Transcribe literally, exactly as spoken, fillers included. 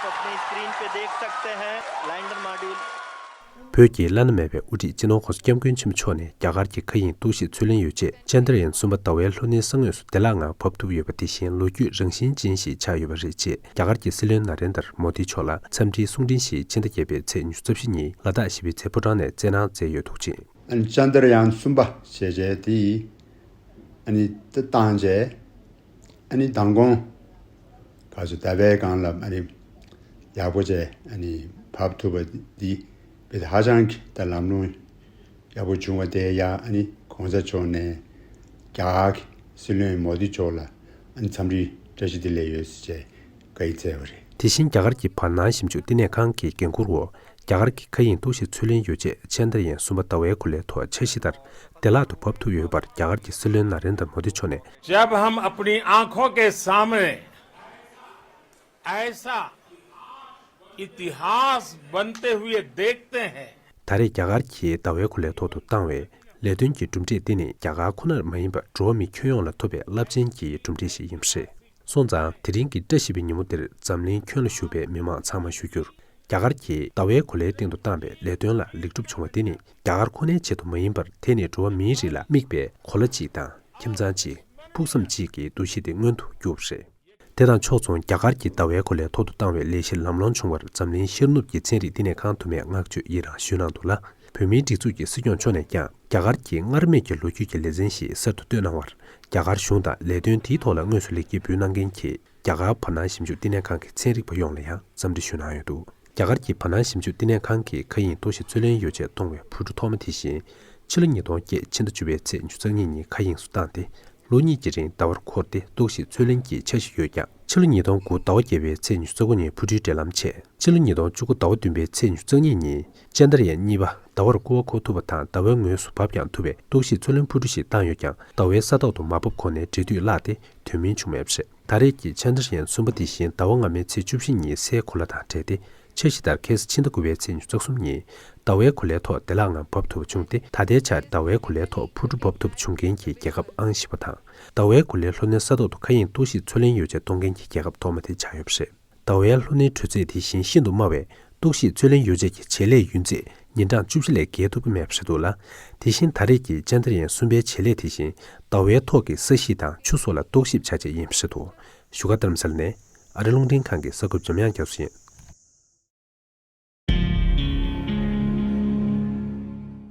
अपनी स्क्रीन पे देख सकते हैं लैंडर मॉड्यूल। བོད་ཀྱི་བླ་ན་མེད་པའི་དབུ་ཁྲིད་སྤྱི་ནོར་༸གོང་ས་༸སྐྱབས་མགོན་ཆེན་པོ་མཆོག་ནས་རྒྱ་གར་གྱི་མཁའ་དབྱིངས་རྟོག་ཞིབ་ཚུར་ལེན་ཡོ་བྱད་ཅན་དྲ་ཡན་གསུམ་པ་ཟླ་བའི་ལྷོ་སྣེའི་ས་ངོས་སུ་བདེ་བླག་ངང་བབས་ཐུབ་ཡོད་པ་དེ་བཞིན་ལོ་རྒྱུས་རང་བཞིན་ཅན་ཞིག་ཆགས་ཡོད་པ་རེད་ཅེས་རྒྱ་གར་གྱི་སྲིད་བློན་ན་རེན་དར་མོ་དི་མཆོག་ལ་འཚམས་འདྲིའི་གསུང་འཕྲིན་ཞིག་ཕྱི་ཟླ་བརྒྱད་པའི་ཚེས་ཉི་ཤུ་རྩ་བཞི་ཉིན་ལ་དྭགས་གཞིས་པའི་མཚེ་ཕོ་བྲང་ནས་བསྩལ་གནང་མཛད་ཡོད་འདུག་ཅིང་། ཨ་ནི་ཅན་དྲ་ཡན་གསུམ་པ་ཞེས་བྱས་དེ་ཨ་ནི་ད་བཏང་བྱས། ཨ་ནི་མདང་དགོང་ག་ཚོད་ཟླ་བའི་སྒང་ལ་ཨ་ནི་ཡག་པོ་བྱས་ཨ་ནི་བབས་ཐུབ་པ་འདི་བེད་ཧ་ཅང་གི་ད་ལམ་ལྷོང་ཡག་པོ་བྱུང་བ་དེ་ཡ་ཨ་ནི་གོང་ས་མཆོག་ནས་རྒྱ་གར་གྱི་སྲིད་བློན་མོ་དི་མཆོག་ལ་ཨ་ནི་འཚམས་འདྲིའི་བཀྲ་ཤིས་བདེ་ལེགས་ཡོད་ཟེར་བྱས་བཀའ་ཡིག་བསྩལ་བ་རེད། དེ་བཞིན་རྒྱ་གར་གྱི་བར་སྣང་ཞིབ་འཇུག་བསྟི་གནས་ཁང་གི་འགན་འཁུར་འོག་རྒྱ་གར་གྱི་མཁའ་དབྱིངས་རྟོག་ཞིབ་ཚུར་ལེན་ཡོ་བྱད་ཅན་དྲ་ཡན་གསུམ་པ་ཟླ་བའི་གོ་ལའི་ཐོག་འཆར་གཞི་ལྟར་བདེ་བླག་ཏུ་བབས་ཐུབ་ཡོད་པར་རྒྱ་གར་གྱི་སྲིད་བློན་ན་རེན་དར་མོ་དི་མཆོག་ནས། जब हम अपनी आंखों के सामने ऐसा इतिहास बनते हुए देखते हैं, ད་རེས་རྒྱ་གར་གྱིས་ཟླ་བའི་གོ་ལའི་ཐོག་ཏུ་བཏང་བའི་ལས་དོན་གྱི་གྲུབ་འབྲས་འདི་ནི་རྒྱ་གར་ཁོ་ནར་མ་ཡིན་པར་འགྲོ་བ་མི་ཁྱོན་ཡོངས་ལ་ཐོབ་པའི་རླབས་ཆེན་གྱི་གྲུབ་འབྲས་ཤིག་ཡིན་པ་རེད། སོང་ཙང་དེ་རིང་གི་བཀྲ་ཤིས་པའི་ཉིན་མོ་འདིར་འཛམ་གླིང་ཁྱོན་ལ་བཞུགས་པའི་མི་མང་ཚང་མ་བཞུགས་རྒྱུར། རྒྱ་གར་གྱིས་ཟླ་བའི་གོ་ལའི་སྟེང་དུ་བཏང་བའི་ལས་དོན་ལ་ལེགས་གྲུབ་བྱུང་བ་དེ་ནི་རྒྱ་གར་ཁོ་ནའི་ཆེད་དུ་མ་ཡིན་པར་དེ་ནི་འགྲོ་བ་མིའི་རིགས་ལ་དམིགས་པའི་གོ་ལ་གཅིག་དང་ཁྱིམ་ཚང་གཅིག་ཕུགས་བསམ་གཅིག་གི་འདུ་ཤེས་དེ་མངོན་དུ་གྱུར་པ་རེད། དེ་དང་ཕྱོགས་མཚུངས་རྒྱ་གར་གྱིས་ཟླ་བའི་གོ་ལའི་ཐོག་ཏུ་བཏང་བའི་ལས་གཞི་ལམ་ལྷོང་བྱུང་བར་འཛམ་གླིང་ཤར་ནུབ་ཀྱི་ཚན་རིག་བསྟི་གནས་ཁང་དུ་མས་བསྔགས་བརྗོད་ཡི་རང་ཞུས་གནང་འདུག་ལ། བོད་མིའི་སྒྲིག་འཛུགས་ཀྱི་སྲིད་སྐྱོང་མཆོག་ནས་ཀྱང་རྒྱ་གར་གྱི་སྔར་མེད་ཀྱི་ལོ་རྒྱུས་ཀྱི་ལེ་ཚན་ཞིག་གསར་དུ་བཏོད་གནང་བར་རྒྱ་གར་གཞུང་དང་ལས་དོན་དེའི་ཐོག་ལ་དངོས་སུ་ལེགས་སྐྱེས་འབུལ་གནང་མཁན་གྱི་རྒྱ་གར་བར་སྣང་ཞིབ་འཇུག་བསྟི་གནས་ཁང་གི་ཚན་རིག་པ་ཡོངས་ལ་ཡང་འཚམས་འདྲི་ཞུས་གནང་ཡོད་འདུག་རྒྱ་གར་གྱི་བར་སྣང་ཞིབ་འཇུག་བསྟི་གནས་ཁང་གིས་མཁའ་དབྱིངས་རྟོག་ཞིབ་ཚུར་ལེན་ཡོ་བྱད་གཏོང་བའི་འཕུར་གྲུ་ཐོག་མ་དེ་བཞིན་ཕྱི་ལོ་ཉིས་སྟོང་བརྒྱད་ཕྱི་ཟླ་བཅུ་པའི་ཚེས་ཉི་ཤུ་རྩ་གཉིས་ཉིན་མཁའ་དབྱིངས་སུ་བཏང་སྟེ། ལོ་གཉིས་ཀྱི་རིང་ཟླ་བར་འཁོར་ཏེ་རྟོག་ཞིབ་ཚུར་ལེན་གྱི་འཆར་གཞི་ཡོད་ཀྱང་ཕྱི་ལོ་ཉིས་སྟོང་དགུ་ཟླ་བ་བརྒྱད་པའི་ཚེས་ཉི་ཤུ་རྩ་དགུ་ཉིན་འཕུར་གྲུའི་འབྲེལ་ལམ་ཆད། ཕྱི་ལོ་ཉིས་སྟོང་བཅུ་དགུ་ཟླ་བ་བདུན་པའི་ཚེས་ཉི་ཤུ་རྩ་གཉིས་ཉིན་ཅན་དྲ་ཡན་གཉིས་པ་ཟླ་བར་སྐུར་བ་འཁོར་ཐུབ་པ་དང་ཟླ་བའི་ངོས་སུ་བབས་ཀྱང་ཐུབ་པའི་རྟོག་ཞིབ་ཚུར་ལེན་འཕུར་གྲུ་ཞིག་བཏང་ཡོད་ཀྱང་ཟླ་བའི་ས་ཐོག་ཏུ་མ་བབས་གོང་ནས་འབྲེལ་མཐུད་བརླགས་ཏེ་དོན་སྨིན་བྱུང་མེད་པ་རེད། ད་རེས་ཀྱི་ཅན་དྲ་ཡན་གསུམ་པ་དེ་བཞིན་ཟླ་བ་སྔ་མའི་ཚེས་བཅུ་བཞི་ཉིན་སའི་གོ་ལ་དང་འབྲེལ་ཏེ་འཆར་གཞི་ལྟར་ཁ་སང་ཕྱི་ཟླ་དགུ་པའི་ཚེས་ཉི་ཤུ་རྩ་གསུམ་ཉིན་ཟླ་བའི་གོ་ལའི་ཐོག་བདེ་བླག་ངང་བབས་ཐུབ་པ་བྱུང་སྟེ། ད་ལྟའི་ཆར་ཟླ་བའི་གོ་ལའི་ཐོག་འཕུར་གྲུ་བབས་ཐུབ་བྱུང་མཁན་གྱི་རྒྱལ་ཁབ་ཨང་བཞི་པ་དང་། ཟླ་བའི་གོ་ལའི་ལྷོ་སྣེའི་ས་ཐོག་ཏུ་མཁའ་དབྱིངས་རྟོག་ཞིབ་ཚུར་ལེན་ཡོ་བྱད་གཏོང་མཁན་གྱི་རྒྱལ་ཁབ་ཐོག་མ་དེ་ཆགས་ཡོད་པ་རེད། ཟླ་བའི་ལྷོ་སྣེའི་དྲོད་ཚད་དེ་བཞིན་ཤིན་ཏུ་དམའ་བས་རྟོག་ཞིབ་ཚུར་ལེན་ཡོ་བྱད་ཀྱི་བྱེད་ལས་ཡུན་ཚད་ཉིན་གྲངས་བཅུ་བཞི་ལས་བརྒལ་ཐུབ་ཀྱི་མེད་པ་རེད་འདུག་ལ། དེ་བཞིན་ད་རེས་ཀྱི་ཅན་དྲ་ཡན་གསུམ་པའི་བྱེད་ལས་དེ་བཞིན་ཟླ་བའི་ཐོག་གི་ས་གཞི་དང་ཆུ་སོགས་ལ་རྟོག་ཞིབ་བྱ་ཆེད་ཡིན་པ་རེད་འདུག་བཞུགས་སྒར་རྡ་རམ་ས་ལ་ནས་ཨ་རི་རླུང་འཕྲིན་ཁང་གི་གསར་འགོད་འཇམ་དབྱངས་རྒྱ་མཚོ་ཡིན།